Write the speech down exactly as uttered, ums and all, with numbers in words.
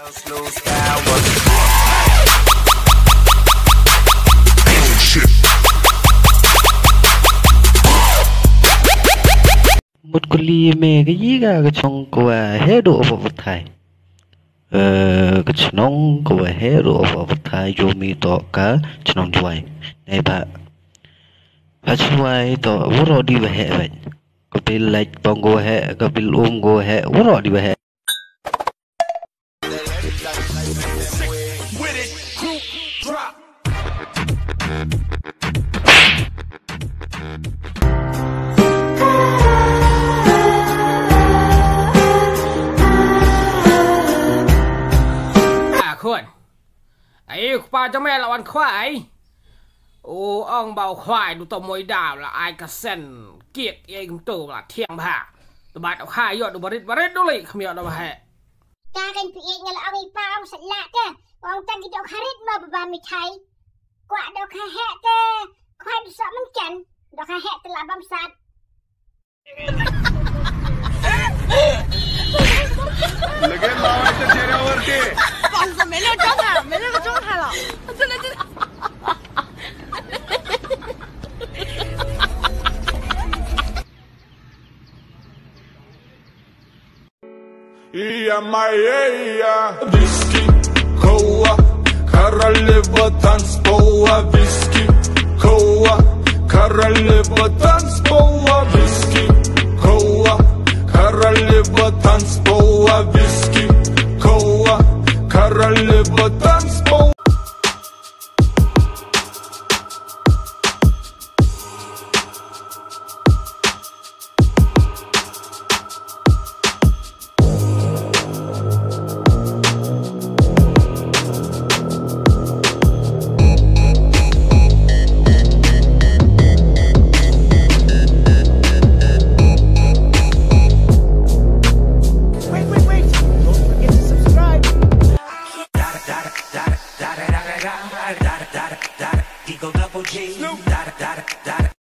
Mut kuli me ka yi ka ka chnong ka wa he do ba ba thai. Eh, ka chnong ka wa he do ba ba thai jo mi to ka chnong juai. Nei ba. Ha chnong juai to wuro di ba he ba. Ka bil lek pong go he, ka bil um go he, wuro di ba he. Ah, khun. Ai, u kpa jong me la wan khwai. U ong ba u khwai du to moi daw la ai ka sen kiet ye kumto la thiang bha. Te ba u khwai yo du barit barit du li kham yo du bha. Ka kan pi ye nga la ong i pa ong sat la te. Ong tang ki do kharit ma ba ba mi thai. Kwa do kha he te. Khwai du sa men ken. Do kha he te la bam sat. लगेल लावायचं चेहऱ्यावरती. पाऊस मेले टोका मेले टोका खाला. Ia mai ia. Whisky, cola, karale batans poa. Whisky, cola, karale batans poa. Whisky, cola, karale batans poa.